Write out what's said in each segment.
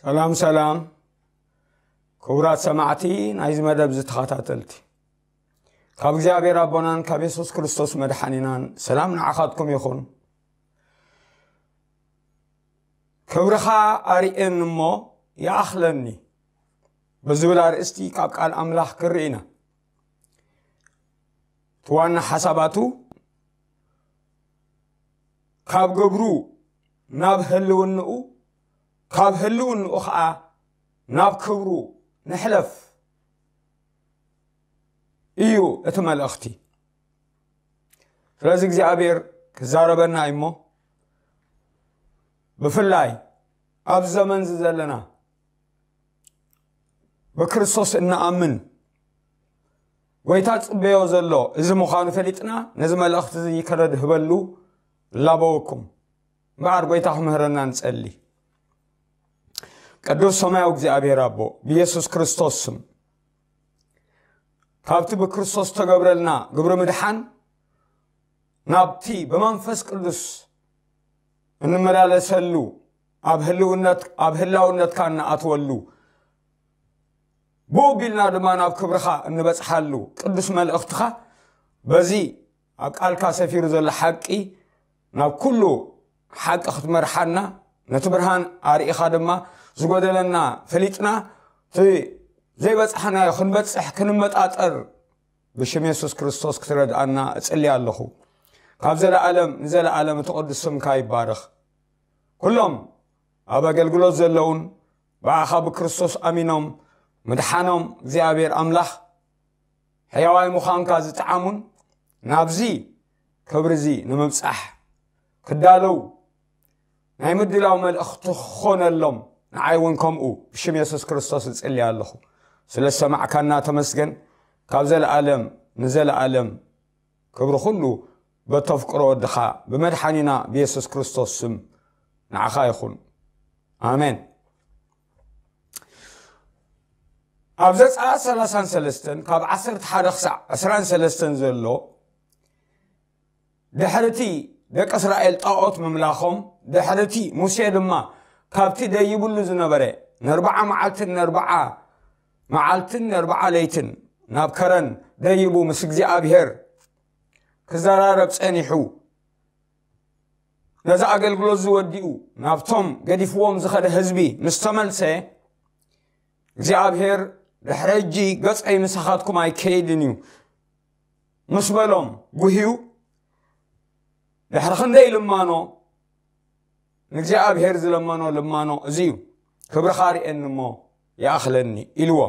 ሰላም ሰላም። ክቡራት ሰማዕቲ ናይዚ መደብ ዝተኸታተልቲ፣ ካብ እግዚኣብሔር ኣቦናን ካብ የሱስ ክርስቶስ መድሓኒናን ሰላም ንዓኻትኩም ይኹን። ክብርኻ ኣርእየኒ እሞ ይኣኽለኒ ብዝብል ኣርእስቲ ካብ ቃል ኣምላኽ ክርኢ ኢና። እቲ ዋና ሓሳባቱ ካብ ግብሩ ናብ ህልውንኡ፣ ካብ ህልውንኡ ኸዓ ናብ ክብሩ ንሕለፍ እዩ እቲ መልእኽቲ። ስለዚ እግዚኣብሔር ክዛረበና እዩ እሞ፣ ብፍላይ ኣብ ዘመን እዚ ዘለና ብክርስቶስ እንኣምን ጎይታ ጽበዮ ዘሎ እዚ ምዃኑ ፈሊጥና፣ ነዚ መልእኽቲ እዚ ከነድህበሉ ላበወኩም። እምበኣር ጎይታ ክምህረና ንጸሊ። ቅዱስ ሰማያዊ እግዚኣብሔር ኣቦ፣ ብየሱስ ክርስቶስ ስም፣ ካብቲ ብክርስቶስ ተገብረልና ግብሪ ምድሓን ናብቲ ብመንፈስ ቅዱስ እንመላለሰሉ፣ ኣብ ህልውነት-፣ ኣብ ህላውነትካ እንኣትወሉ፣ ብኡ ቢልና ድማ ናብ ክብርኻ እንበጽሓሉ ቅዱስ መልእኽትኻ፣ በዚ ኣብ ቃልካ ሰፊሩ ዘሎ ሓቂ ናብ ኩሉ ሓቂ ክትመርሓና፣ ነቲ ብርሃን ኣርኢኻ ድማ ዝጎደለና ፈሊጥና፣ እቲ ዘይበጻሕናዮ ክንበጽሕ ክንመጣጠር ብሽም የሱስ ክርስቶስ ክትረድኣና እጽሊ ኣለኹ። ካብ ዘለኣለም ንዘለኣለም እቲ ቅዱስ ስምካ ይባረኽ። ኩሎም ኣብ ኣገልግሎት ዘለውን ብኣኻ ብክርስቶስ ኣሚኖም ምድሓኖም እግዚኣብሔር ኣምላኽ ሕያዋይ ምዃንካ ዝጠዓሙን ናብዚ ክብሪ እዚ ንምብጻሕ ክዳለዉ ናይ ምድላው መልእኽቲ ክኾነሎም ንዓይ እውን ከምኡ ብሽም የሱስ ክርስቶስ እጽሊ ኣለኹ። ስለ ዝሰማዕካና ተመስገን። ካብ ዘለኣለም ንዘለኣለም ክብሪ ኩሉ በተፍቅሮ ወድኻ ብመድሓኒና ብየሱስ ክርስቶስ ስም ንዓኻ ይኹን። ኣሜን። ኣብ ዘጸኣት ሰላሳን ሰለስተን ካብ ዓሰርተ ሓደ ክሳዕ ዕስራን ሰለስተን ዘሎ፣ ድሕርቲ ደቂ እስራኤል ጣዖት ምምላኾም፣ ድሕርቲ ሙሴ ድማ ካብቲ ደይብሉ ዝነበረ ንኣርብዓ መዓልትን ንኣርብዓ መዓልትን ንኣርብዓ ለይትን ናብ ከረን ደይቡ ምስ እግዚኣብሔር ክዘራረብ ጸኒሑ፣ ነዚ ኣገልግሎት ዝወዲኡ ናብቶም ገዲፍዎም ዝኸደ ህዝቢ ምስ ተመልሰ፣ እግዚኣብሔር ድሕሪ ሕጂ ገጸይ ምሳኻትኩም ኣይከይድን እዩ ምስ በሎም ጉህዩ፣ ድሕሪ ክንደይ ልማኖ ንእግዚኣብሔር ዝለመኖ ልማኖ እዚ እዩ። ክብርኻ ርኤኒ እሞ ይኣኽለኒ ኢልዎ።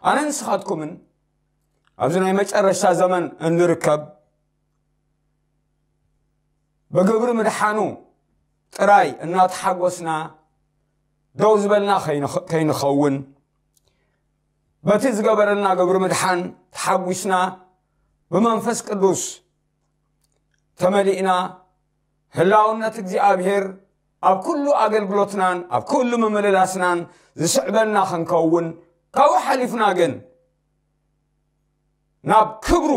ኣነ ንስኻትኩምን ኣብዚ ናይ መጨረሽታ ዘመን እንርከብ ብግብሪ ምድሓኑ ጥራይ እናተሓጎስና ደው ዝበልና ከይንኸ-፣ ከይንኸውን፣ በቲ ዝገበረልና ግብሪ ምድሓን ተሓጒስና፣ ብመንፈስ ቅዱስ ተመሊእና፣ ህላውነት እግዚኣብሔር ኣብ ኩሉ ኣገልግሎትናን ኣብ ኩሉ ምምልላስናን ዝስዕበና ክንከውን፣ ካብኡ ሓሊፍና ግን ናብ ክብሩ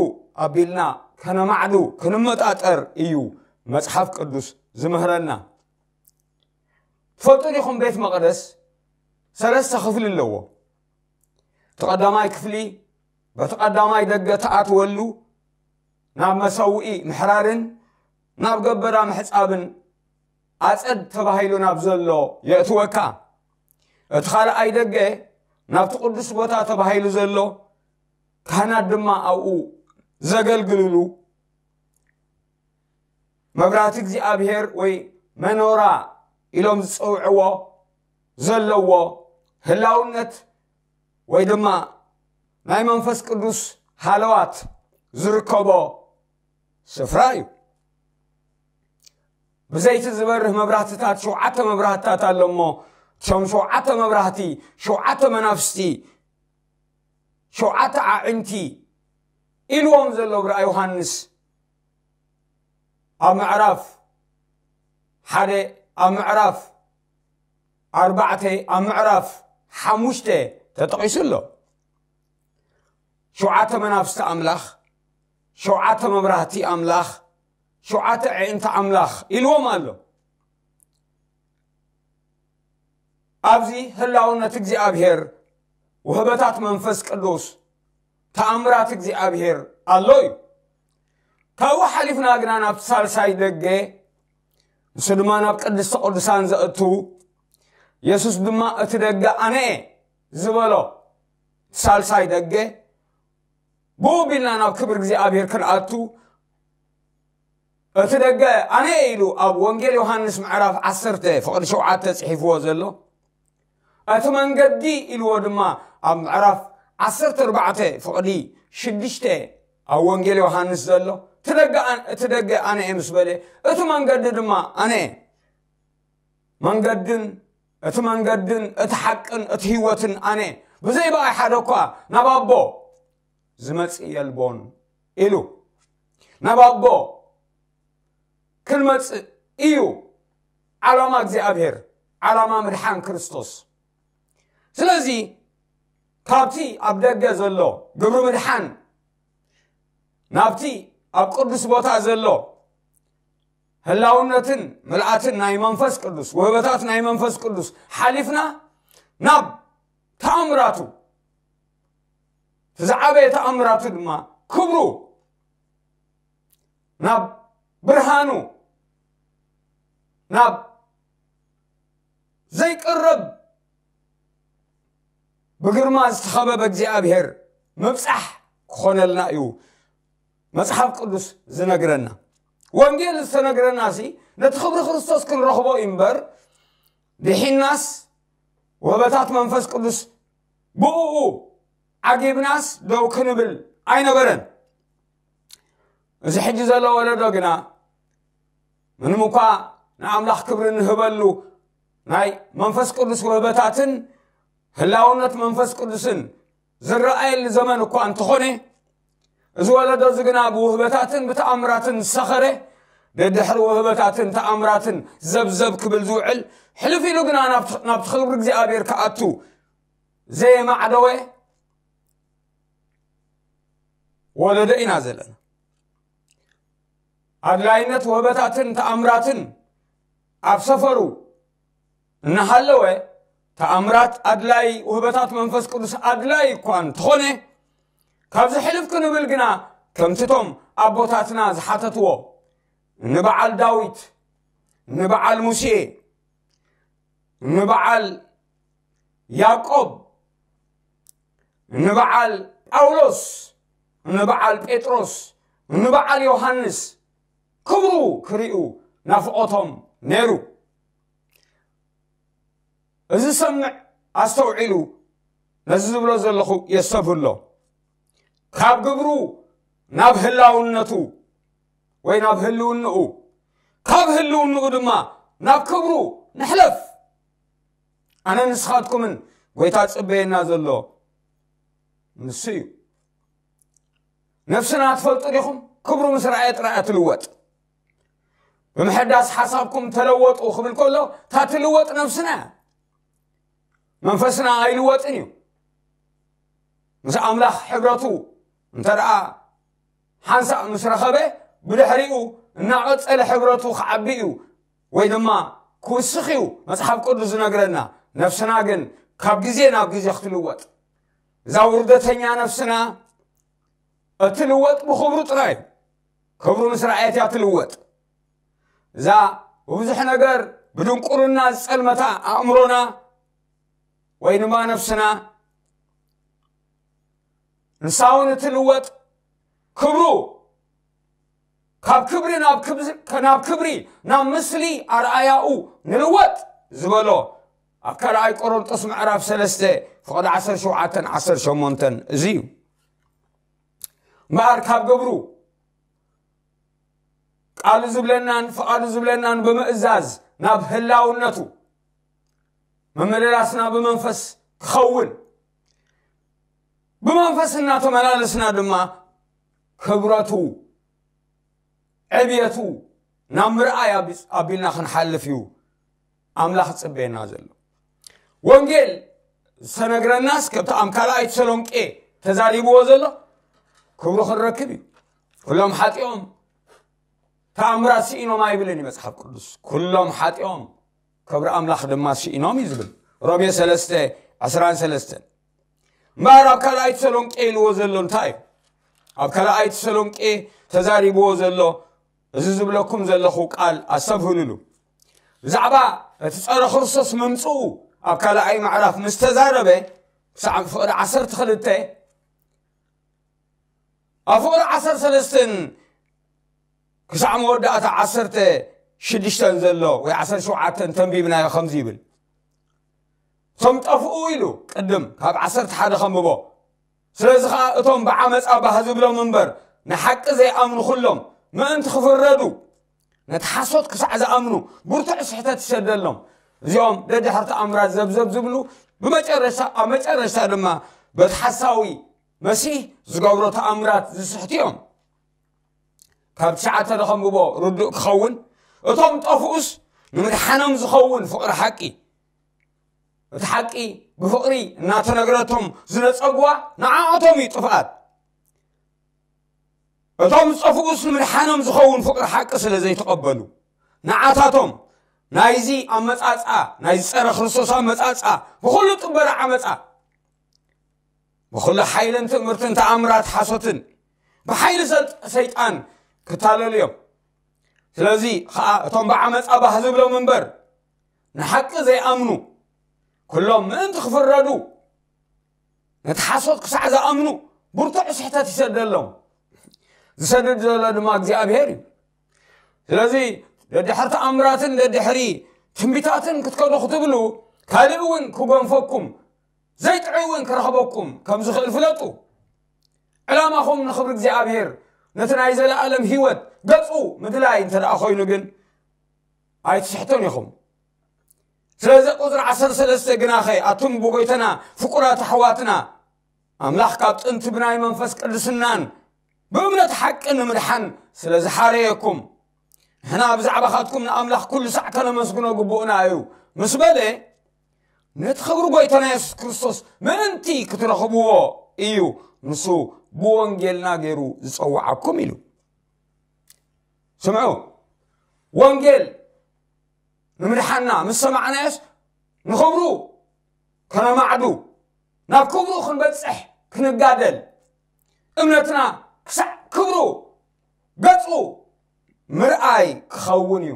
ኣቢልና ከነማዕዱ ክንመጣጠር እዩ መጽሓፍ ቅዱስ ዝምህረና። ትፈልጡ ዲኹም? ቤት መቕደስ ሰለስተ ክፍሊ ኣለዎ። እቲ ቀዳማይ ክፍሊ በቲ ቀዳማይ ደገ ትኣትወሉ፣ ናብ መሰውኢ ምሕራርን ናብ ገበራ ምሕጻብን ኣጸድ ተባሂሉ ናብ ዘሎ የእትወካ። እቲ ካልኣይ ደገ ናብቲ ቅዱስ ቦታ ተባሂሉ ዘሎ፣ ካህናት ድማ ኣብኡ ዘገልግልሉ፣ መብራህቲ እግዚኣብሔር ወይ መኖራ ኢሎም ዝጸውዕዎ ዘለዎ፣ ህላውነት ወይ ድማ ናይ መንፈስ ቅዱስ ሃለዋት ዝርከቦ ስፍራ እዩ። ብዘይቲ ዝበርህ መብራህትታት፣ ሸውዓተ መብራህትታት ኣሎ እሞ፣ እቶም ሸውዓተ መብራህቲ፣ ሸውዓተ መናፍስቲ፣ ሸውዓተ ኣዕንቲ ኢልዎም ዘሎ ብርኣ ዮሃንስ ኣብ ምዕራፍ ሓደ፣ ኣብ ምዕራፍ ኣርባዕተ፣ ኣብ ምዕራፍ ሓሙሽተ ተጠቒሱ ኣሎ። ሸውዓተ መናፍስቲ ኣምላኽ፣ ሸውዓተ መብራህቲ ኣምላኽ፣ ሸውዓተ ኣዕንቲ ኣምላኽ ኢልዎም ኣሎ። ኣብዚ ህላውነት እግዚኣብሔር፣ ውህበታት መንፈስ ቅዱስ፣ ተኣምራት እግዚኣብሔር ኣሎ እዩ። ካብኡ ሓሊፍና ግና ናብቲ ሳልሳይ ደገ፣ ንሱ ድማ ናብ ቅድስተ ቅዱሳን ዘእቱ፣ የሱስ ድማ እቲ ደገ ኣነ እየ ዝበሎ ሳልሳይ ደገ፣ ብኡ ቢልና ናብ ክብሪ እግዚኣብሔር ክንኣቱ፣ እቲ ደገ ኣነ እየ ኢሉ ኣብ ወንጌል ዮሃንስ ምዕራፍ ዓሰርተ ፍቕዲ ሸውዓተ ጽሒፍዎ ዘሎ፣ እቲ መንገዲ ኢልዎ ድማ ኣብ ምዕራፍ ዓሰርተ ኣርባዕተ ፍቕዲ ሽዱሽተ ኣብ ወንጌል ዮሃንስ ዘሎ፣ እቲ ደገ ኣን-፣ እቲ ደገ ኣነ እየ ምስ በለ፣ እቲ መንገዲ ድማ ኣነ እየ። መንገድን፣ እቲ መንገድን፣ እቲ ሓቅን፣ እቲ ህይወትን ኣነ እየ። ብዘይ ብኣይ ሓደ እኳ ናብ ኣቦ ዝመጽእ የልቦን ኢሉ። ናብ ኣቦ ክንመጽእ እዩ ዓላማ እግዚኣብሔር፣ ዓላማ ምድሓን ክርስቶስ። ስለዚ ካብቲ ኣብ ደገ ዘሎ ግብሪ ምድሓን ናብቲ ኣብ ቅዱስ ቦታ ዘሎ ህላውነትን ምልኣትን ናይ መንፈስ ቅዱስ፣ ውህበታት ናይ መንፈስ ቅዱስ ሓሊፍና ናብ ተኣምራቱ፣ እቲ ዝዓበየ ተኣምራቱ ድማ ክብሩ፣ ናብ ብርሃኑ፣ ናብ ዘይቅረብ ብግርማ ዝተኸበበ እግዚኣብሔር ምብጻሕ ክኾነልና እዩ መጽሓፍ ቅዱስ ዝነግረና። ወንጌል ዝተነግረና ሲ ነቲ ክብሪ ክርስቶስ ክንረኽቦ እዩ እምበር፣ ድሒናስ ውህበታት መንፈስ ቅዱስ ብእኡ ዓጊብናስ ደው ክንብል ኣይነበረን። እዚ ሕጂ ዘሎ ወለዶ ግና ምንም እኳ ንኣምላኽ ክብሪ ንህበሉ ናይ መንፈስ ቅዱስ ውህበታትን ህላውነት መንፈስ ቅዱስን ዝረኣየሉ ዘመን እኳ እንተኾነ፣ እዚ ወለዶ እዚ ግና ብውህበታትን ብተኣምራትን ዝሰኸረ፣ ደድሕሪ ውህበታትን ተኣምራትን ዘብዘብ ክብል ዝውዕል፣ ሕልፍ ኢሉ ግና ናብቲ፣ ናብቲ ክብሪ እግዚኣብሔር ክኣቱ ዘየማዕደወ ወለዶ ኢና ዘለና። ኣድላይነት ውህበታትን ተኣምራትን ኣብ ሰፈሩ እናሃለወ፣ ተኣምራት ኣድላይ፣ ውህበታት መንፈስ ቅዱስ ኣድላይ እኳ እንተኾነ፣ ካብዚ ሕልፍ ክንብል ግና ከምቲ እቶም ኣቦታትና ዝሓተትዎ፣ ንበዓል ዳዊት፣ ንበዓል ሙሴ፣ ንበዓል ያዕቆብ፣ ንበዓል ጳውሎስ፣ ንበዓል ጴጥሮስ፣ ንበዓል ዮሃንስ ክብሩ ክርእዩ ናፍቖቶም ነይሩ። እዚ ዝሰምዕ ኣስተውዒሉ ነዚ ዝብሎ ዘለኹ የስተብህሎ። ካብ ግብሩ ናብ ህላውነቱ ወይ ናብ ህልውንኡ፣ ካብ ህልውንኡ ድማ ናብ ክብሩ ንሕለፍ። ኣነ ንስኻትኩምን ጎይታ ጽበየና ዘሎ ንሱ እዩ። ነፍስና ትፈልጡ ዲኹም? ክብሩ ምስ ረኣየ ጥራይ እያ ትልወጥ። ብምሕዳስ ሓሳብኩም ተለወጡ ክብል ከሎ፣ እታ ትልወጥ ነፍስና እያ። መንፈስና ኣይልወጥን እዩ። ምስ ኣምላኽ ሕብረቱ እንተ ደኣ ሓንሳእ ምስ ረኸበ፣ ብድሕሪኡ እናቐጸለ ሕብረቱ ክዓቢ እዩ፣ ወይ ድማ ክውስኽ እዩ መጽሓፍ ቅዱስ ዝነግረና። ነፍስና ግን ካብ ግዜ ናብ ግዜ ክትልወጥ፣ እዛ ውርደተኛ ነፍስና እትልወጥ ብኽብሩ ጥራይ እዩ። ክብሩ ምስ ረኣየት እያ ትልወጥ። እዛ ብብዙሕ ነገር ብድንቁርና ዝጸልመታ ኣእምሮና ወይ ድማ ነፍስና፣ ንሳ እውን እትልወጥ ክብሩ፣ ካብ ክብሪ ናብ ክብዚ-፣ ናብ ክብሪ፣ ናብ ምስሊ ኣርኣያኡ ንልወጥ ዝበሎ ኣብ ካልኣይ ቆሮንጦስ ምዕራፍ ሰለስተ ፍቕዲ ዓሰርተ ሸውዓተን ዓሰርተ ሸሞንተን እዚ እዩ። እምበኣር ካብ ግብሩ ቃሉ ዝብለናን ፍቓዱ ዝብለናን ብምእዛዝ ናብ ህላውነቱ ምምልላስና ብመንፈስ ክኸውን፣ ብመንፈስ እናተመላለስና ድማ ክብረቱ፣ ዕብየቱ ናብ ምርኣይ ኣቢ-፣ ኣቢልና ክንሓልፍ እዩ ኣምላኽ ዝጽበየና ዘሎ። ወንጌል ዝተነግረናስ፣ ከምቲ ኣብ ካልኣይ ተሰሎንቄ ተዛሪብዎ ዘሎ፣ ክብሩ ክንረክብ እዩ። ኩሎም ሓጢኦም ተኣምራት ስኢኖም ኣይብልን እዩ መጽሓፍ ቅዱስ። ኩሎም ሓጢኦም ክብሪ ኣምላኽ ድማ ስኢኖም እዩ ዝብል። ሮሜ ሰለስተ ዕስራን ሰለስተን። እምበኣር ኣብ ካልኣይ ተሰሎንቄ ኢልዎ ዘሎ እንታይ እዩ? ኣብ ካልኣይ ተሰሎንቄ ተዛሪብዎ ዘሎ፣ እዚ ዝብለኩም ዘለኹ ቃል ኣስተብህሉሉ። ብዛዕባ እቲ ጸረ ክርስቶስ ምምጽኡ ኣብ ካልኣይ ምዕራፍ ምስ ተዛረበ፣ ክሳዕ ፍቕዲ ዓሰርተ ክልተ፣ ኣብ ፍቕዲ ዓሰርተ ሰለስተን ክሳዕ መወዳእታ ዓሰርተ ሽዱሽተን ዘሎ ወይ ዓሰርተ ሸውዓተን ተንቢብናዮ ከምዚ ይብል። እቶም ጠፍኡ ኢሉ ቅድም ካብ ዓሰርተ ሓደ ከንብቦ። ስለዚ ኸዓ እቶም ብዓመፃ ባህ ዝብሎም እምበር ንሓቂ ዘይኣምኑ ኩሎም ምእንቲ ክፍረዱ፣ ነቲ ሓሶት ክሳዕ ዝኣምኑ ብርቱዕ ስሕተት ይሰደሎም። እዚኦም ደድሕሪ ተኣምራት ዘብዘብ ዝብሉ፣ ብመጨረሻ፣ ኣብ መጨረሻ ድማ በቲ ሓሳዊ መሲህ ዝገብሮ ተኣምራት ዝስሕቱ እዮም። ካብ ትሽዓተ ንኸንብቦ ርዱእ ክኸውን፣ እቶም ጠፍኡስ ንምድሓኖም ዝኸውን ፍቕሪ ሓቂ፣ እቲ ሓቂ ብፍቕሪ እናተነግረቶም ዝነጸግዋ ንዓኣቶም እዩ ጥፍኣት። እቶም ዝጠፍኡስ ንምድሓኖም ዝኸውን ፍቕሪ ሓቂ ስለ ዘይተቐበሉ፣ ንዓታቶም ናይዚ ኣመጻጽኣ፣ ናይዚ ጸረ ክርስቶስ ኣመጻጽኣ፣ ብኹሉ ጥበረ ዓመጻ፣ ብኹሉ ሓይልን ትእምርትን ተኣምራት ሓሶትን ብሓይሊ ሰልጥ-፣ ሰይጣን ክታለሉ እዮም። ስለዚ ኸዓ እቶም ብዓመጻ ባህ ዝብሎም እምበር ንሓቂ ዘይኣምኑ ኩሎም ምእንቲ ክፍረዱ፣ ነቲ ሓሶት ክሳዕ ዝኣምኑ ብርቱዕ ስሕተት ይሰደሎም። ዝሰድድ ዘሎ ድማ እግዚኣብሔር እዩ። ስለዚ ደድሕሪ ተኣምራትን ደድሕሪ ትንቢታትን ክትከዱ ክትብሉ፣ ካልእ እውን ክጎንፈኩም፣ ዘይጥዑይ እውን ክረኽበኩም ከም ዝኽእል ፍለጡ። ዕላማኹም ንኽብሪ እግዚኣብሔር፣ ነቲ ናይ ዘለኣለም ህይወት ገጹ ምድላይ እንተ ደኣ ኮይኑ ግን ኣይትስሕቶን ኢኹም። ስለዚ ቁጽሪ ዓሰርተ ሰለስተ ግናኸ ኣቱም ብጎይታና ፍቁራት ኣሕዋትና፣ ኣምላኽ ካብ ጥንቲ ብናይ መንፈስ ቅድስናን ብእምነት ሓቂ ንምድሓን ስለ ዝሓረየኩም፣ ንሕና ብዛዕባኻትኩም ንኣምላኽ ኩሉ ሳዕ ከነመስግኖ ግቡእና እዩ ምስ በለ፣ ነቲ ኽብሪ ጎይታና የሱስ ክርስቶስ ምእንቲ ክትረኽብዎ እዩ ንሱ ብወንጌልና ገይሩ ዝጸውዓኩም ኢሉ። ስምዑ፣ ወንጌል ንምድሓና ምስ ሰማዕናዮስ ንኽብሩ ከነማዕዱ፣ ናብ ክብሩ ክንበጽሕ ክንጋደል፣ እምነትና ክሳዕ ክብሩ ገጹ ምርኣይ ክኸውን እዩ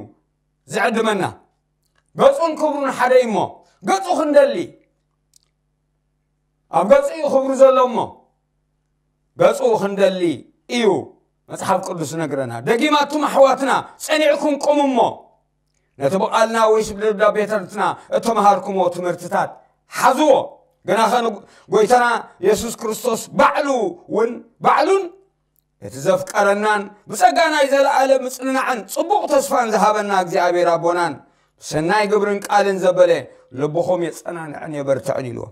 ዝዕድመና። ገጹን ክብሩን ሓደ እዩ እሞ፣ ገጹ ክንደሊ፣ ኣብ ገጹ እዩ ክብሩ ዘሎ እሞ፣ ገጹ ክንደሊ እዩ መጽሓፍ ቅዱስ ዝነግረና። ደጊም ኣቱም ኣሕዋትና ጸኒዕኩም ቁሙ እሞ፣ ነቲ ብቓልና ወይስ ብደብዳቤታትና እተምሃርኩምዎ ትምህርትታት ሓዝዎ። ግናኸ ንጎይታና የሱስ ክርስቶስ ባዕሉ እውን፣ ባዕሉን እቲ ዘፍቀረናን ብጸጋ ናይ ዘለኣለም ምጽንናዕን ጽቡቕ ተስፋን ዝሃበና እግዚኣብሔር ኣቦናን ብሰናይ ግብርን ቃልን ዘበለ ልብኹም የጸናንዕን የበርትዕን ኢልዎ።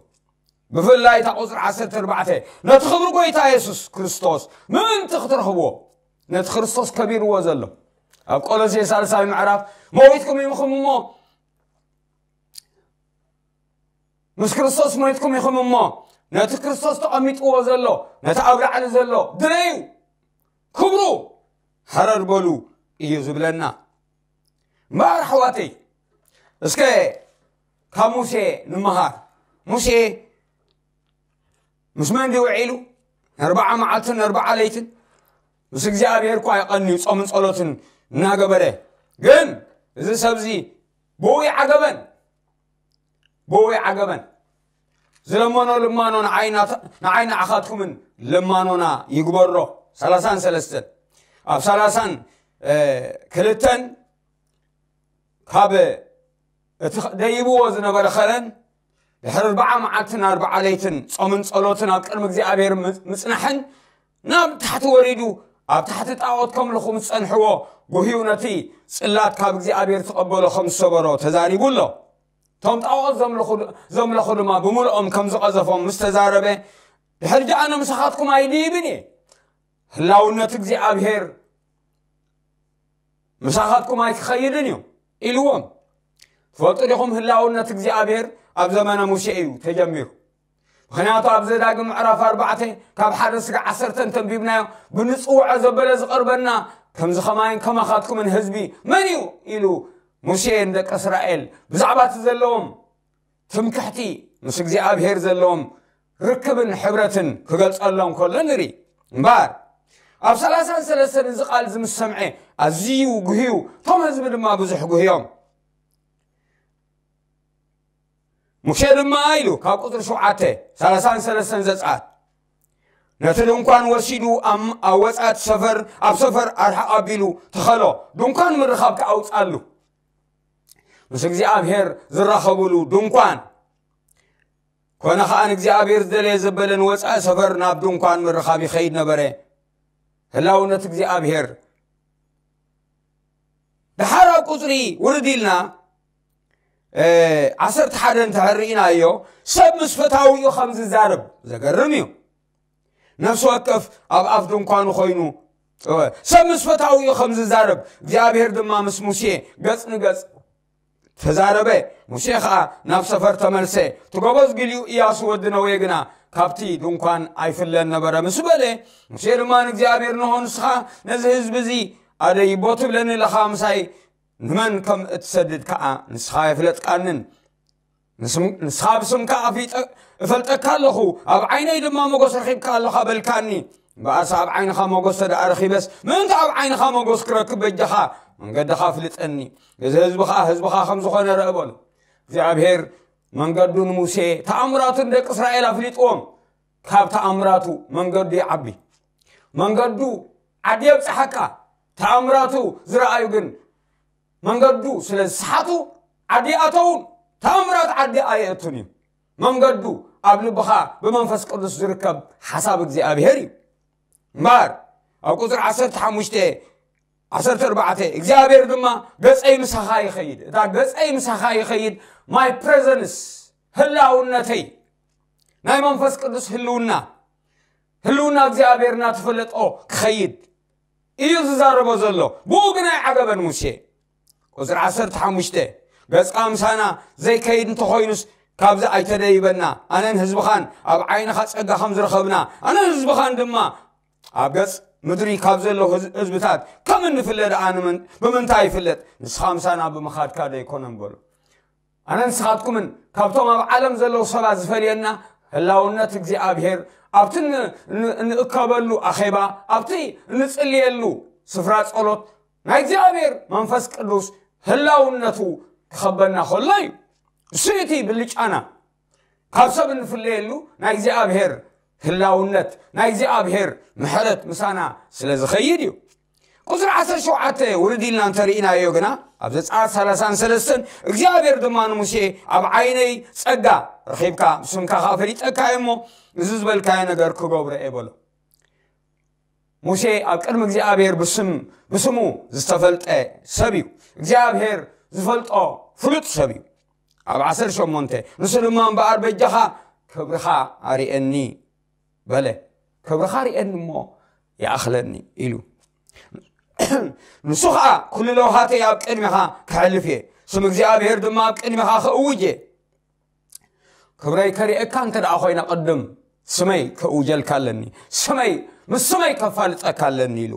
ብፍላይ እታ ቁጽሪ ዓሰርተ ኣርባዕተ፣ ነቲ ክብሪ ጎይታ የሱስ ክርስቶስ ምእንቲ ክትረኽብዎ፣ ነቲ ክርስቶስ ከቢርዎ ዘሎ፣ ኣብ ቆሎሴ ሳልሳይ ምዕራፍ፣ ሞይትኩም ኢኹም እሞ፣ ምስ ክርስቶስ ሞይትኩም ኢኹም እሞ፣ ነቲ ክርስቶስ ተቐሚጥዎ ዘሎ፣ ነቲ ኣብ ላዕሊ ዘሎ ድለዩ፣ ክብሩ ሕረር በሉ እዩ ዝብለና። እምበኣር ኣሕዋተይ፣ እስከ ካብ ሙሴ ንምሃር። ሙሴ ምስ መን ድዩ ውዒሉ? ኣርባዓ መዓልትን ኣርባዓ ለይትን ምስ እግዚኣብሔር እኳ ይቐንዩ፣ ጾምን ጸሎትን እናገበረ። ግን እዚ ሰብዚ ብኡ ይዓገበን፣ ብኡ ይዓገበን። ዝለመኖ ልማኖ ንዓይ ናት-፣ ንዓይ ንዓኻትኩምን ልማኖና ይግበሮ። ሰላሳን ሰለስተን፣ ኣብ ሰላሳን፣ እ፣ ክልተን ካብ እቲ ኸ-፣ ደይብዎ ዝነበረ ኸረን፣ ድሕሪ ኣርባዓ መዓልትን ኣርባዓ ለይትን ጾምን ጸሎትን ኣብ ቅድሚ እግዚኣብሔር ም-፣ ምጽናሕን፣ ናብ ታሕቲ ወሪዱ ኣብ ታሕቲ ጣዖት ከምልኹ ምስ ጸንሕዎ፣ ጉህዩ ነቲ ጽላት ካብ እግዚኣብሔር ተቐበሎ ከም ዝሰበሮ ተዛሪቡ ኣሎ። እቶም ጣዖት ዘምልኹ፣ ዘምለኹ ድማ ብምልኦም ከም ዝቐዘፎም ምስ ተዛረበ፣ ድሕሪ ጃ ኣነ ምሳኻትኩም ኣይድይብን እየ። ህላውነት እግዚኣብሔር ምሳኻትኩም ኣይክኸይድን እዩ ኢልዎም። ትፈልጡ ዲኹም? ህላውነት እግዚኣብሔር ኣብ ዘመነ ሙሴ እዩ ተጀሚሩ። ምኽንያቱ ኣብ ዘዳግም ምዕራፍ ኣርባዕተ ካብ ሓደ ስጋ ዓሰርተ እንተንቢብናዮ፣ "ብንጽውዖ ዘበለ ዝቐርበና ከምዚ ኸማይን ከማኻትኩምን ህዝቢ መን እዩ?" ኢሉ ሙሴ ንደቂ እስራኤል ብዛዕባ እቲ ዘለዎም ትምክሕቲ ምስ እግዚኣብሔር ዘለዎም ርክብን ሕብረትን ክገልጸሎም ከሎ ንርኢ። እምበኣር ኣብ ሰላሳን ሰለስተን እዚ ቃል እዚ ምስ ሰምዐ ኣዝዩ ጉህዩ፣ እቶም ህዝቢ ድማ ብዙሕ ጉህዮም። ሙሴ ድማ ኢሉ ካብ ቁፅሪ ሸውዓተ፣ ሰላሳን ሰለስተን ዘጸኣት፣ ነቲ ድንኳን ወሲዱ ኣብ ወጻት ሰፈር ኣብ ሰፈር ኣርሓቕ ኣቢሉ ተኸሎ። ድንኳን ምርኻብ ከኣውጻሉ ምስ እግዚኣብሔር ዝራኸብሉ ድንኳን ኮነ ኸኣ ንእግዚኣብሔር ዝደለየ ዘበለ ንወጻኢ ሰፈር ናብ ድንኳን ምርኻብ ይኸይድ ነበረ። ህላውነት እግዚኣብሔር ደሓር ኣብ ቁፅሪ ውርድ ኢልና ዓሰርተ ሓደ እንተሕርኢናዮ ሰብ ምስ ፈታዊኡ ከም ዝዛረብ ዘገርም እዩ። ነፍሲ ወከፍ ኣብ ኣፍ ድንኳኑ ኮይኑ ሰብ ምስ ፈታዊኡ ከም ዝዛረብ እግዚኣብሔር ድማ ምስ ሙሴ ገጽ ንገጽ ተዛረበ። ሙሴ ኸዓ ናብ ሰፈር ተመልሰ። እቲ ጎበዝ ግሊኡ እያሱ ወዲ ነዌ ግና ካብቲ ድንኳን ኣይፍለን ነበረ ምስ በለ፣ ሙሴ ድማ ንእግዚኣብሔር፣ እንሆ ንስኻ ነዚ ህዝቢ እዚ ኣደይቦ ትብለኒ ኣለኻ፣ ምሳይ ንመን ከም እትሰድድ ከዓ ንስኻ ኣይፍለጥካንን። ንስኻ ብስምካ ኣፍሊጠ እፈልጠካ ኣለኹ፣ ኣብ ዓይነይ ድማ መጎስ ረኺብካ ኣለኻ በልካኒ። እምበኣርስ ኣብ ዓይንኻ መጎስ ተደኣ ረኺበስ፣ ምእንቲ ኣብ ዓይንኻ መጎስ ክረክብ በጃኻ መንገድኻ ኣፍልጠኒ፣ እዚ ህዝቢ ኸዓ ህዝብኻ ከም ዝኾነ ርእ በሉ። እግዚኣብሔር መንገዱ ንሙሴ ተኣምራቱ ንደቂ እስራኤል ኣፍሊጥዎም። ካብ ተኣምራቱ መንገዱ ይዓቢ፣ መንገዱ ዓዲ የብፅሓካ። ተኣምራቱ ዝረኣዩ ግን መንገዱ ስለ ዝሰሓቱ ዓዲ ኣተውን። ተኣምራት ዓዲ ኣየእቱን እዩ። መንገዱ ኣብ ልብኻ ብመንፈስ ቅዱስ ዝርከብ ሓሳብ እግዚኣብሔር እዩ። እምበኣር ኣብ ቁፅሪ ዓሰርተ ሓሙሽተ፣ ዓሰርተ ኣርባዕተ እግዚኣብሔር ድማ ገፀይ ምሳኻ ይኸይድ። እታ ገፀይ ምሳኻ ይኸይድ፣ my presence፣ ህላውነተይ፣ ናይ መንፈስ ቅዱስ ህልውና፣ ህልውና እግዚኣብሔር እናተፈለጦ ክኸይድ እዩ ዝዛረቦ ዘሎ። ብኡ ግን ኣይዓገበን ሙሴ። ቁፅሪ ዓሰርተ ሓሙሽተ፣ ገፅካ ምሳና ዘይከይድ እንተኾይኑስ ካብዚ ኣይተደይበና፣ ኣነን ህዝብኻን ኣብ ዓይንኻ ፀጋ ከም ዝረኸብና ኣነን ህዝብኻን ድማ ኣብ ገፅ ምድሪ ካብ ዘለዉ ህዝብታት ከም እንፍለ ደኣ ንምንታይ ይፍለጥ? ንስኻ ምሳና ብምኻድካ ዶ ኣይኮነን በሉ። ኣነ ንስኻትኩምን ካብቶም ኣብ ዓለም ዘለዉ ሰባት ዝፈልየና ህላውነት እግዚኣብሔር ኣብቲ እንእከበሉ ኣኼባ፣ ኣብቲ እንጽልየሉ ስፍራ ጸሎት ናይ እግዚኣብሔር መንፈስ ቅዱስ ህላውነቱ ክኸበና ከሎ እዩ። እሱ እቲ ብልጫና ካብ ሰብ እንፍለየሉ ናይ እግዚኣብሔር ህላውነት፣ ናይ እግዚኣብሔር ምሕረት ምሳና ስለ ዝኸይድ እዩ። ቁፅሪ ዓሰርተ ሸውዓተ ውርድ ኢልና እንተርኢናዮ ግና ኣብ ዘፀኣት ሰላሳን ሰለስተን እግዚኣብሔር ድማ ንሙሴ ኣብ ዓይነይ ፀጋ ረኺብካ ብስምካ ከዓ ፈሊጠካ እየ እሞ እዚ ዝበልካዮ ነገር ክገብሮ እየ በሎ። ሙሴ ኣብ ቅድሚ እግዚኣብሔር ብስም ብስሙ ዝተፈልጠ ሰብ እዩ። እግዚኣብሔር ዝፈልጦ ፍሉጥ ሰብ እዩ። ኣብ ዓሰርተ ሸሞንተ ንሱ ድማ እምበኣር በጃኻ ክብርኻ ኣርእየኒ በለ። ክብርኻ ርእየኒ እሞ ይኣኽለኒ ኢሉ። ንሱ ኸዓ ኩሉ ለውሃተይ ኣብ ቅድሚኻ ከሕልፍ እየ፣ ስም እግዚኣብሔር ድማ ኣብ ቅድሚኻ ከእውጅ እየ። ክብረይ ከርእየካ እንተ ደኣ ኮይነ ቅድም ስመይ ከእውጀልካ ኣለኒ፣ ስመይ ምስ ስመይ ከፋልጠካ ኣለኒ ኢሉ።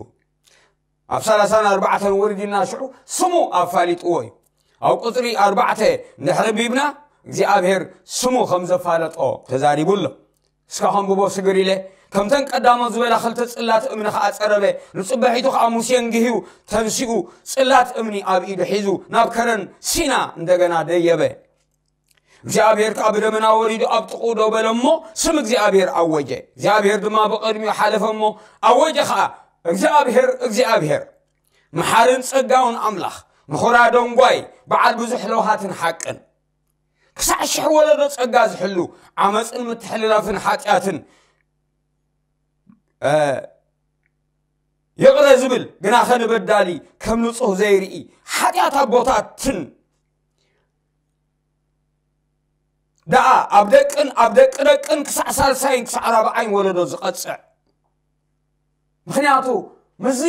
ኣብ ሰላሳን ኣርባዕተን ውርድ ኢልና ሽዑ ስሙ ኣፋሊጥዎ እዩ። ኣብ ቁፅሪ ኣርባዕተ እንድሕሪ ቢብና እግዚኣብሔር ስሙ ከም ዘፋለጦ ተዛሪቡ ኣሎ። እስካ ከንብቦ ስግር ኢለ ከምተን ቀዳሞት ዝበላ ክልተ ፅላት እምኒ ከዓ ፀረበ። ንፅበሒቱ ከዓ ሙሴ እንግህዩ ተንሲኡ ፅላት እምኒ ኣብ ኢዱ ሒዙ ናብ ከረን ሲና እንደገና ደየበ። እግዚኣብሔር ከዓ ብደመና ወሪዱ ኣብ ጥቕኡ ደው በለ እሞ ስም እግዚኣብሔር ኣወጀ። እግዚኣብሔር ድማ ብቕድሚኡ ሓለፈ እሞ ኣወጀ ከዓ እግዚኣብሔር እግዚኣብሔር መሓርን ጸጋውን ኣምላኽ ምኹራ ደንጓይ በዓል ብዙሕ ለውሃትን ሓቅን ክሳዕ ሽሕ ወለዶ ጸጋ ዝሕሉ ዓመፅን ምትሕልላፍን ሓጢኣትን ይቕረ ዝብል ግና ኸንበዳሊ ከም ንጹህ ዘይርኢ ሓጢኣት ኣቦታትን ደኣ ኣብ ደቅን ኣብ ደቂ ደቅን ክሳዕ ሳልሳይን ክሳዕ ራብዓይን ወለዶ ዝቐጽዕ። ምኽንያቱ ምስዚ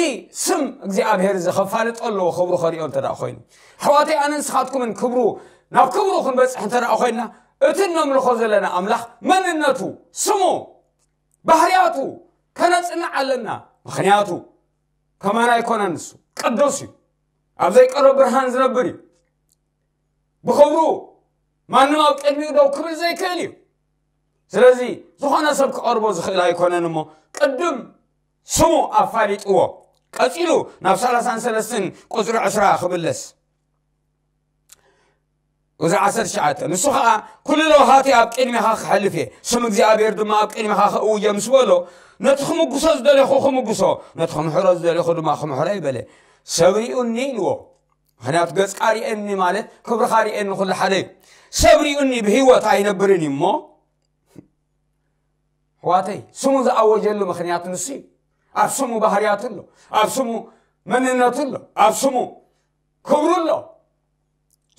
ስም እግዚኣብሔር እዚ ከፋልጦ ኣለዎ፣ ክብሩ ከሪኦ እንተ ደኣ ኮይኑ። ኣሕዋተይ፣ ኣነ ንስኻትኩምን ክብሩ ናብ ክብሩ ክንበጽሕ እንተ ደኣ ኮይና፣ እቲ እነምልኾ ዘለና ኣምላኽ መንነቱ፣ ስሙ፣ ባህርያቱ ከነጽንዕ ኣለና። ምኽንያቱ ከማና ኣይኮነን፣ ንሱ ቅዱስ እዩ፣ ኣብ ዘይቀርብ ብርሃን ዝነብር እዩ። ብኽብሩ ማንም ኣብ ቅድሚኡ ደው ክብል ዘይክእል እዩ። ስለዚ ዝኾነ ሰብ ክቐርቦ ዝኽእል ኣይኮነን እሞ ቅድም ስሙ ኣፋሊጥዎ። ቀጺሉ ናብ ሰላሳን ሰለስተን ቁጽሪ ዕስራ ክምለስ። ቁጽሪ ዓሰርተ ትሽዓተ፣ ንሱ ኸኣ፣ "ኩሉ ለውሃተይ ኣብ ቅድሜኻ ክሓልፍ እየ፣ ስም እግዚኣብሔር ድማ ኣብ ቅድሜኻ ክእውጅ እየ" ምስ በሎ፣ "ነቲ ክምጉሶ ዝደለኹ ክምጉሶ፣ ነቲ ክምሕሮ ዝደለኹ ድማ ክምሕሮ እየ" በለ። "ሰብ ሪኡኒ" ኢልዎ። ምኽንያቱ ገጽካ ሪኤኒ ማለት ክብርኻ ሪኤኒ ኩሉ ሓደ እዩ። "ሰብ ሪኡኒ ብህይወት ኣይነብርን እዩ" እሞ፣ ኣሕዋተይ፣ ስሙ ዝኣወጀሉ ምኽንያት ንሱ እዩ። ኣብ ስሙ ባህርያቱ ኣሎ፣ ኣብ ስሙ መንነቱ ኣሎ፣ ኣብ ስሙ ክብሩ ኣሎ።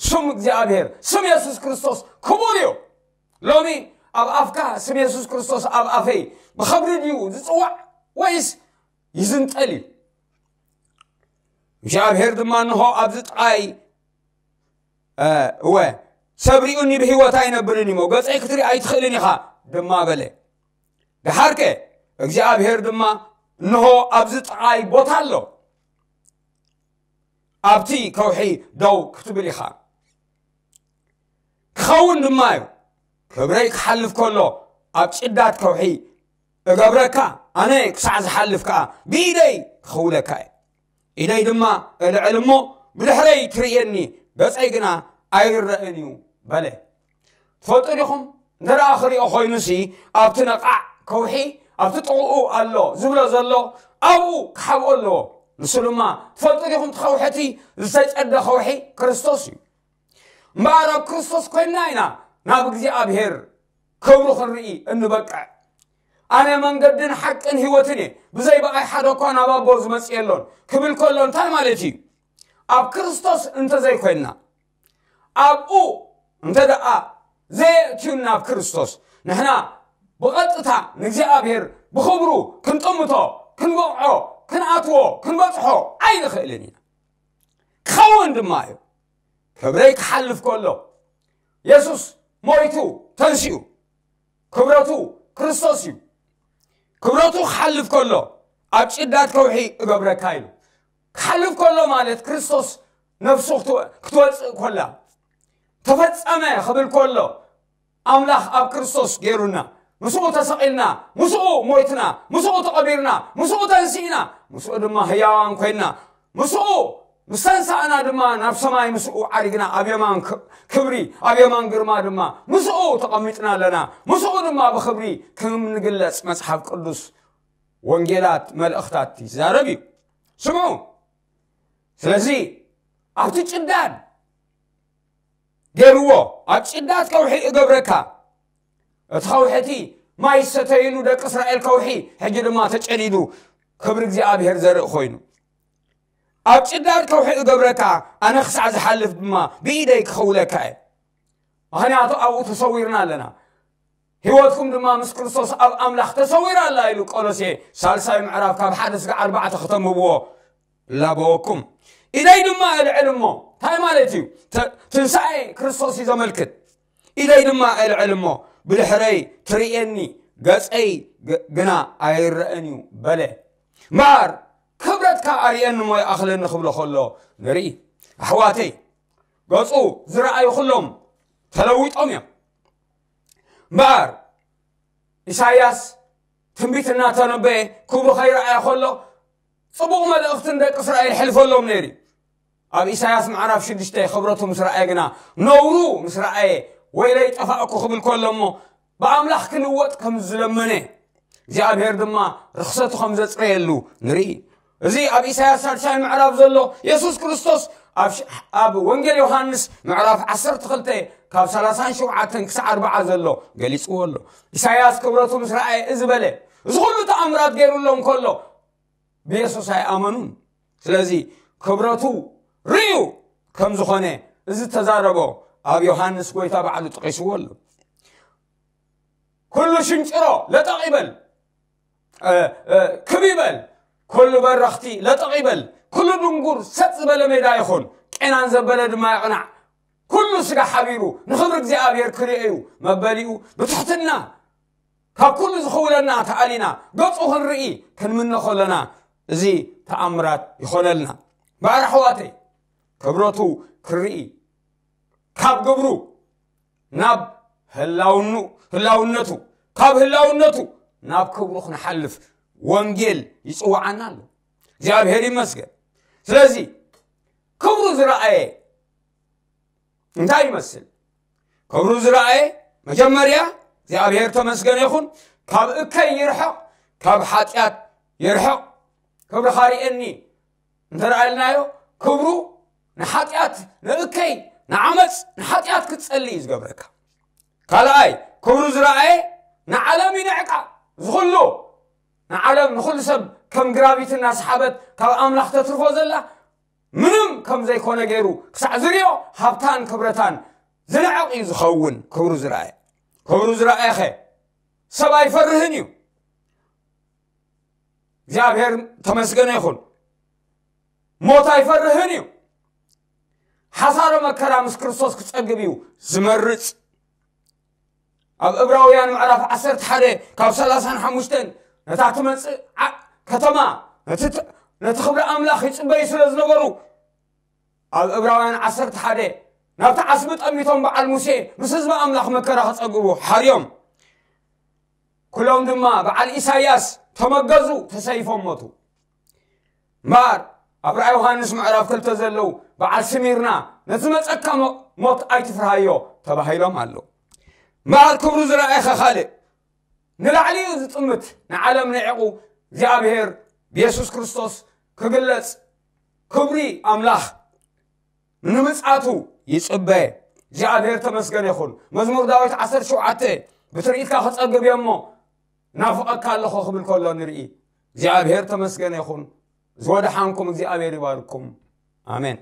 ስም እግዚኣብሔር፣ ስም የሱስ ክርስቶስ ክቡር እዩ። ሎሚ ኣብ ኣፍካ ስም የሱስ ክርስቶስ ኣብ ኣፈይ ብኸብሪ ድዩ ዝጽዋዕ ወይስ ይዝንጠል እዩ? እግዚኣብሔር ድማ፣ "እንሆ ኣብዚ ጥቓይ፣ እ፣ እወ፣ ሰብ ሪኡኒ ብህይወት ኣይነብርን እሞ፣ ገጸይ ክትርኢ ኣይትኽእልን ኢኻ" ድማ በለ። ደሓርከ እግዚኣብሔር ድማ፣ "እንሆ ኣብዚ ጥቓይ ቦታ ኣሎ፣ ኣብቲ ከውሒ ደው ክትብል ኢኻ። ክኸውን ድማ እዩ፣ ክብረይ ክሓልፍ ከሎ ኣብ ጭዳት ከውሒ እገብረካ፣ ኣነ ክሳዕ ዝሓልፍ ከኣ ብኢደይ ክኽውለካ እየ። ኢደይ ድማ እልዕል እሞ ብድሕረይ ትርእየኒ፣ ገጸይ ግና ኣይረእን እዩ" በለ። ትፈልጡ ዲኹም? እንተ ደኣ ክሪኦ ኮይኑሲ፣ ኣብቲ ነቓዕ ከውሒ፣ ኣብቲ ጥቕኡ ኣሎ ዝብሎ ዘሎ፣ ኣብኡ ክሓብኦ ኣለዎ። ንሱ ድማ፣ ትፈልጡ ዲኹም? እቲ ከውሒ፣ እቲ ዝተጨደ ከውሒ ክርስቶስ እዩ። እምበኣር ኣብ ክርስቶስ ኮይንና ኢና ናብ እግዚኣብሔር ክብሩ ክንርኢ እንበቅዕ። "ኣነ መንገድን ሓቅን ህይወትን እየ፣ ብዘይ ብኣይ ሓደ እኳ ናብ ኣቦ ዝመጽእ የሎን" ክብል ከሎ እንታይ ማለት እዩ? ኣብ ክርስቶስ እንተዘይኮይንና፣ ኣብኡ እንተ ደኣ ዘየእትዩና ኣብ ክርስቶስ፣ ንሕና ብቐጥታ ንእግዚኣብሔር ብኽብሩ ክንጥምቶ፣ ክንበቕዖ፣ ክንኣትዎ፣ ክንበጽሖ ኣይንኽእልን ኢና። ክኸውን ድማ እዩ። ክብረይ ክሓልፍ ከሎ፣ የሱስ ሞይቱ ተንሲኡ፣ ክብረቱ ክርስቶስ እዩ። ክብረቱ ክሓልፍ ከሎ፣ "ኣብ ጭዳት ከውሒ እገብረካ" ኢሉ። ክሓልፍ ከሎ ማለት ክርስቶስ ነፍሱ ክትወ-፣ ክትወጽእ ከላ፣ "ተፈጸመ" ክብል ከሎ፣ ኣምላኽ ኣብ ክርስቶስ ገይሩና፣ ምስኡ ተሰቒልና፣ ምስኡ ሞይትና፣ ምስኡ ተቐቢርና፣ ምስኡ ተንሲእና፣ ምስኡ ድማ ህያዋን ኮይንና፣ ምስኡ ምስ ተንሳእና ድማ ናብ ሰማይ ምስኡ ዓሪግና፣ ኣብ የማን ክ-፣ ክብሪ፣ ኣብ የማን ግርማ ድማ ምስኡ ተቐሚጥና ኣለና። ምስኡ ድማ ብኽብሪ ከም ንግለጽ መጽሓፍ ቅዱስ፣ ወንጌላት፣ መልእኽታት ይዛረብ እዩ። ስምዑ። ስለዚ ኣብቲ ጭዳን ገይርዎ፣ "ኣብ ጭዳት ከውሒ እገብረካ"። እቲ ከውሒ እቲ ማይ ዝሰተይሉ ደቂ እስራኤል ከውሒ፣ ሕጂ ድማ ተጨዲዱ፣ ክብሪ እግዚኣብሔር ዘርኢ ኮይኑ። "ኣብ ጭዳት ከውሒ እገብረካ፣ ኣነ ክሳዕ ዝሓልፍ ድማ ብኢደይ ክኸውለካ እየ"። ምኽንያቱ ኣብኡ ተሰዊርና ኣለና። ህይወትኩም ድማ ምስ ክርስቶስ ኣብ ኣምላኽ ተሰዊራ ኣላ ኢሉ ቆሎሴ ሳልሳይ ምዕራፍ ካብ ሓደ እስከ ኣርባዕተ ከተንብብዎ ላበወኩም። "ኢደይ ድማ እልዕል እሞ"፣ እንታይ ማለት እዩ? ተ-፣ ትንሳኤ ክርስቶስ እዩ ዘመልክት። "ኢደይ ድማ እልዕል እሞ ብድሕረይ ትርእየኒ፣ ገጸይ ግ-፣ ግና ኣይረእን እዩ" በለ። እምበኣር "ክብረትካ ኣርእየኒ እሞ ይኣኽለኒ" ክብሎ ከሎ ንርኢ። ኣሕዋተይ፣ ገጹ ዝረኣዩ ኩሎም ተለዊጦም እዮም። እምበኣር ኢሳይያስ ትንቢት እናተነበየ ክብሩ ከይረኣየ ከሎ፣ ጽቡቕ መልእኽቲ ንደቂ እስራኤል ሕልፈሎም ነይሩ። ኣብ ኢሳይያስ ምዕራፍ ሽዱሽተ ክብረቱ ምስ ረኣየ ግና፣ ነውሩ ምስ ረኣየ፣ "ወይለይ ጠፋእኩ" ክብል ከሎ እሞ፣ ብኣምላኽ ክልወጥ ከም ዝለመነ፣ እግዚኣብሔር ድማ ርኽሰቱ ከም ዘጽረየሉ ንርኢ። እዚ ኣብ ኢሳይያስ ሳልሳይ ምዕራፍ ዘሎ የሱስ ክርስቶስ ኣብ ሽ-፣ ኣብ ወንጌል ዮሃንስ ምዕራፍ ዓሰርተ ክልተ ካብ ሰላሳን ሸውዓተን ክሳዕ ኣርብዓ ዘሎ ገሊጽዎ ኣሎ። ኢሳይያስ ክብረቱ ምስ ረኣየ እዚ በለ። እዚ ኩሉ ተኣምራት ገይሩሎም ከሎ ብየሱስ ኣይኣመኑን። ስለዚ ክብረቱ ርእዩ ከም ዝኾነ እዚ ተዛረቦ ኣብ ዮሃንስ ጎይታ ባዕሉ ጠቒስዎ ኣሎ። "ኩሉ ሽንጭሮ ለጠቕ ይበል፣ እ፣ እ፣ ክብ ይበል፣ ኩሉ በረኽቲ ለጠቕ ይበል፣ ኩሉ ድንጉር ሰጥ ዝበለ ሜዳ ይኹን፣ ቄናን ዘበለ ድማ ይቕናዕ፣ ኩሉ ስጋ ሓቢሩ ንኽብሪ እግዚኣብሔር ክርእዩ መበሊኡ ብትሕትና ካብ ኩሉ ዝኽውለና ተኣሊና ገጹ ክንርኢ ክንምነ ከለና፣ እዚ ተኣምራት ይኾነልና። እምበኣር ኣሕዋተይ፣ ክብረቱ ክንርኢ ካብ ግብሩ ናብ ህላውኑ ህላውነቱ ካብ ህላውነቱ ናብ ክብሩ ክንሓልፍ ወንጌል ይጽውዓና ኣሎ። እግዚኣብሔር ይመስገን። ስለዚ ክብሩ ዝረኣየ እንታይ ይመስል? ክብሩ ዝረኣየ መጀመርያ እግዚኣብሔር ተመስገነ ይኹን፣ ካብ እከይ ይርሕቕ፣ ካብ ሓጢኣት ይርሕቕ። ክብርኻ ርኤኒ እንተረኣልናዮ ክብሩ ንሓጢኣት ንእከይ ንዓመፅ ንሓጢኣት ክትፀሊ እዩ ዝገብረካ። ካልኣይ ክብሩ ዝረኣየ ንዓለም ይንዕቃ። ዝኹሉ ንዓለም ንኹሉ ሰብ ከም ግራቪቲ እናሰሓበት ካብ ኣምላኽ ተትርፎ ዘላ ምንም ከም ዘይኮነ ገይሩ ክሳዕ ዝርዮ ሃብታን ክብረታን ዝንዕቕ እዩ ዝኸውን። ክብሩ ዝረኣየ ክብሩ ዝረኣየኸ ሰብ ኣይፈርህን እዩ። እግዚኣብሔር ተመስገነ ይኹን። ሞት ኣይፈርህን እዩ። ሓሳረ መከራ ምስ ክርስቶስ ክጸግብ እዩ ዝመርጽ። ኣብ እብራውያን ምዕራፍ ዓሰርተ ሓደ ካብ ሰላሳን ሓሙሽተን ነታ ትመጽእ ዓ- ከተማ ነቲ ት- ነቲ ክብሪ ኣምላኽ ይጽበዩ ስለ ዝነበሩ ኣብ እብራውያን ዓሰርተ ሓደ ናብቲ ዓስቢ ጠሚቶም በዓል ሙሴ ምስ ህዝቢ ኣምላኽ መከራ ክጸግቡ ሓርዮም። ኩሎም ድማ በዓል ኢሳያስ ተመገዙ፣ ተሰይፎም ሞቱ። እምበኣር ኣብ ራእይ ዮሃንስ ምዕራፍ ክልተ ዘለዉ በዓል ስሚርና ነቲ መጸካ ሞ- ሞት ኣይትፍርሃዮ ተባሂሎም ኣለዉ። እምበኣር ክብሩ ዝረኣየኸ ካልእ ንላዕሊ እዩ ዝጥምት። ንዓለም ንዕቑ እግዚኣብሔር ብየሱስ ክርስቶስ ክግለጽ ክብሪ ኣምላኽ ንምጽኣቱ ይጽበ። እግዚኣብሔር ተመስገነ ይኹን። መዝሙር ዳዊት ዓሰርተ ሸውዓተ ብትርኢትካ ክጸግብ እየ እሞ ናፍቐካ ኣለኹ ክብል ከሎ ንርኢ። እግዚኣብሔር ተመስገነ ይኹን። ዝወደሓንኩም እግዚኣብሔር ይባርኩም። ኣሜን።